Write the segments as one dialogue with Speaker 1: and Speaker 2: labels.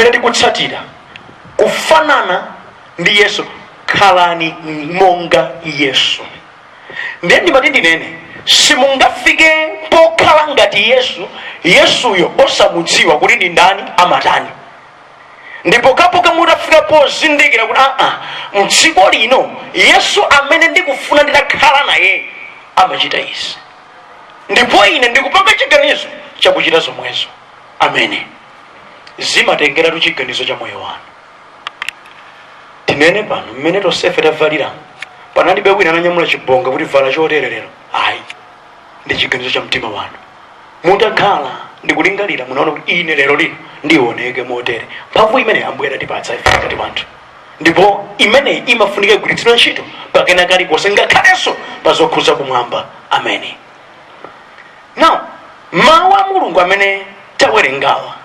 Speaker 1: Pamene tikutsatira kufanana ndi Yesu, khalani monga Yesu. Ndiye ndimati ndinene, simungafike pokhala ngati Yesu, Yesuyo osamudziwa kuti ndi ndani, amatani. Ndipo kapoka mutafika pozindikira kuti aa, mdziko lino Yesu amene ndikufuna nditakhala naye amachita izi, ndipo ine ndikupanga chiganizo chakuchita zomwezo. Amene zimatengeratu chiganizo cha moyo wanu. Tinene pano, mmene tonsefe tavalira, panalibe wina ananyamula chibonga kuti vala chotere lero, ayi. Ndi chiganizo cha mtima wanu. Mutakhala ndikulingalira, munaona kuti ine lero lino ndioneke motere. Mphamvu imene Ambuye adatipatsa ife ngati wanthu, ndipo imeneyi imafunika igwiritsidwe ntchito pakena kalikonse, ngakhalenso pa zokhuza kumwamba. Amene now mawu a Mulungu amene tawerengawa,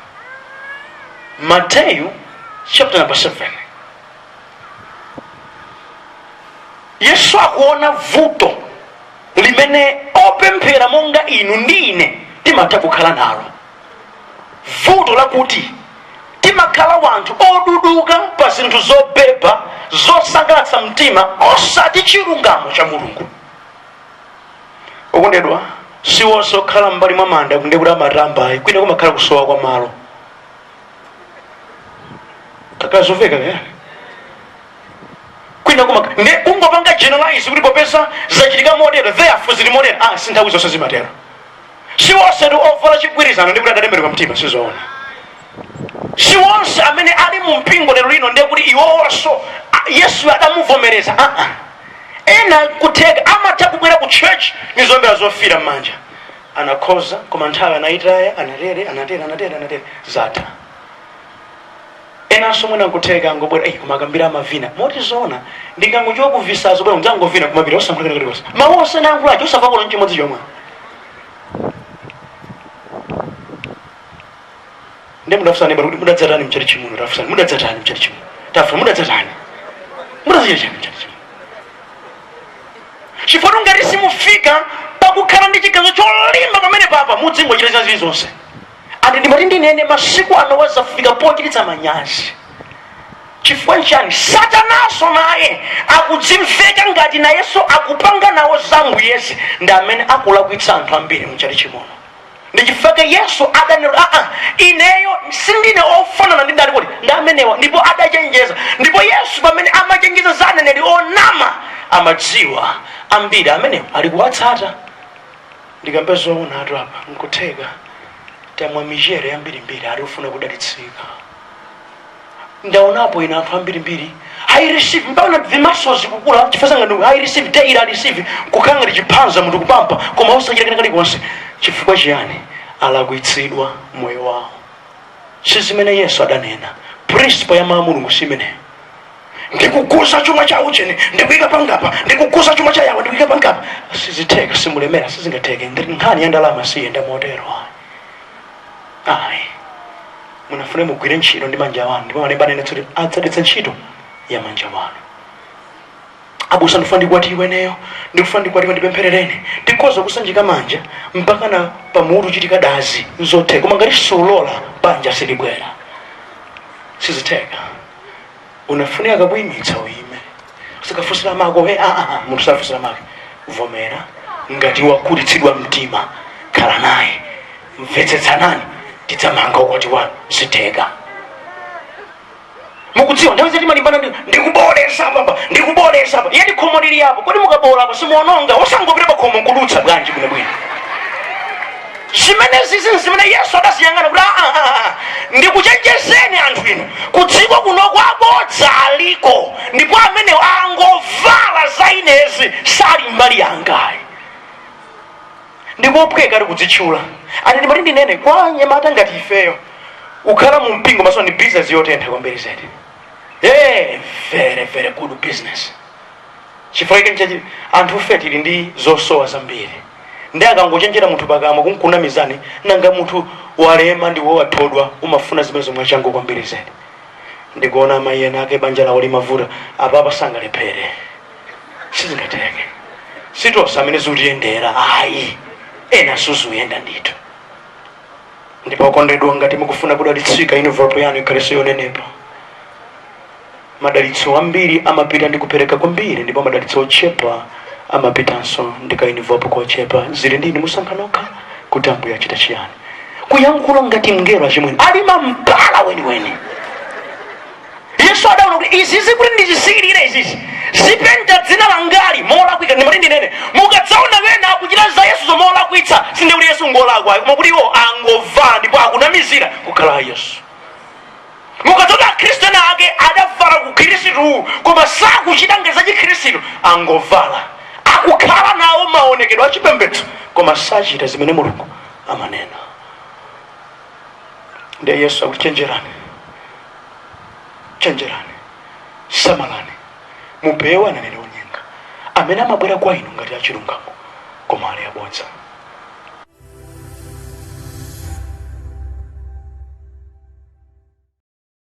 Speaker 1: Mateyu chapter number 7, Yesu akuona vuto limene opemphera monga inu ndi ine timatha kukhala nalo, vuto lakuti timakhala wanthu oduduka pa zinthu zobeba zosangalatsa mtima, osati chilungamo cha Mulungu. Okondedwa, si wonse okhala m'mbali mwa manda ndiye kuti amatamba ayi. Kwina kumakhala kusowa kwa malo. Kakazoveka kaya kwina kuma ndi kungopanga generalize kuti popeza zachitika motero, therefore zili motero. Ah, si nthawi zonse zimatero. Si wonse ndi ovala chigwirizano ndi kuti adatembenuka mtima, sizoona. Si wonse amene ali mu mpingo lero lino ndiye kuti iwowonso Yesu adamuvomereza. Aa, ena kutheka amatha kubwera ku church ndi zombera zofira m'manja, anakhoza, koma nthawi anayitaya, anatere, anatere, anatere, anatere, zatha. Enanso mwina nkutheka angobwera, "Ei, koma akambira amavina moti zoona, ndingangochoka kuvisazo bwera ndzangovina kumapita osankhula kalikonse." Mawu onse nayankhulacho osamva kolo nchimodzi chomwe. Ndi mudafunsani bwana kuti mudadzatani mchati chimuno? Tafunsani, mudadzatani mchati chimuno? Tafunsani, mudadzatani? Mudadzachita chani mchati chimuno? Chifukwa ngati simufika pakukhala ndi chiganizo cholimba pamene papa, mudzingochita zina zilizonse. Andi ndimati ndinene, masiku ano wazafika pochititsa manyazi. Chifukwa nchani? Satanaso naye akudzimveka ngati nayenso akupanga nawo zambuyezi, ndi amene akulakwitsa anthu ambiri mchati chimuno. Ndi chifukwa Yesu adanena, "Aa, ineyo sindine ofanana ndi ndani kuti ndi amenewa." Ndipo adachenjeza. Ndipo Yesu pamene amachenjeza za aneneri onama, amadziwa ambiri amenewa ali kuwatsata. Ndikambe zoona atu apa, nkutheka tamwa michere yambirimbiri, ali ufuna kudalitsika. Ndaonapo ine anthu ambirimbiri, "I receive," mpaka vimasozi kukula chifukwa sanga, "I receive daily, I receive," kukhala ngati chiphanza munthu kupampa, koma osachita kena kalikonse. Chifukwa chiyani? Alakwitsidwa moyo wawo. Si zimene Yesu adanena. Principle ya mawu a Mulungu si imeneyo. Ndikuguza chuma cha ucheni ndikuyika pangapa, ndikuguza chuma cha yawe ndikuyika pangapa, sizitheka, simulemera, sizingatheke. Nkhani ya ndalama siyenda motero, ayi. Munafune mugwire ntchito ndi manja wanu, ndipo malemba anena kuti adzadetsa ntchito ya manja wanu. "Abusa, ndikufuna ndikwatiwe neyo, ndikufuna ndikwatiwe, ndipempherereni." Tikhoza kusanjika manja mpaka na pamutu chitika dazi, nzotheka, koma ngati sulola, banja silibwera, sizitheka. Unafunika kakuyimitsa uyime, usakafunsira mako. He, ah, ah, munthu safunsira make. Vomera ngati wakhutitsidwa mtima, khala naye, mvetsetsanani, tidzamanga ukwati wanu, zitheka. Mukudziwa nthawi zati malimbana ndi ndikuboleza papa, ndikuboleza apa, yeti khomo lili apo. Kodi mukabola apa simuononga? Osangopita pa khomo nkudutsa bwanji bwinobwino? Zimene zizi zimene Yesu adaziyang'ana kuti, "Ah, ah, ah, ah, ndikuchenjezeni anthu inu, kudziko kuno kwabodza aliko, ndipo amenewo angovala za inezi, sali mbali yangayi." Ndikophweka ali kudzitchula. Ati ndimati ndinene kwa anyamata ngati ifeyo, ukhala mu mpingo maso ni business yotentha kwambiri zedi. Hey, very very good business. Chifukwa chake nchachi anthu fe tili ndi zosowa zambiri, ndi akangochenjera munthu pakamwa kunkunamizani, nanga munthu walema ndi wowathodwa, umafuna zimene zomwe changu kwambiri zedi. Ndikuona amayi ena ake banja lawo limavuta, apapa sangalephere, sizingatheke. Sitonse amene zikutiyendera, ayi, ena suzuyenda ndithu. Ndipo okondedwa, ngati mukufuna kudalitsika, envelope yanu ikhalenso yonenepa. Madalitso ambiri amapita ndi kupereka kwambiri, ndipo madalitso ochepa amapitanso ndi ka envelope kochepa. Zili ndinu, musankha nokha kuti Ambuye achita chiyani. Kuyankhula ngati mngelo, achimwene, ali mampala weniweni. Yesu adaona kuti izizi kuti ndizisiyirire, izizi zipenta dzina langali molakwika. Ndimati ndinene, mukadzaona wena akuchita za Yesu zomolakwitsa, sindikuti Yesu ngolakwa, koma kuti iwo angovala ndipo akunamizira kukhala a Yesu. Mukadzaona Akhristu ena ake adavala ku Khristu koma sakuchita ngati za Chikhristu, angovala, akukhala nawo maonekedwe achipembedzo koma sachita zimene Mulungu amanena. Ndiye Yesu akuti, chenjerani, chenjerani, samalani, mupewe aneneri onyenga amene amabwera kwa inu ngati achilungamo koma ali abodza.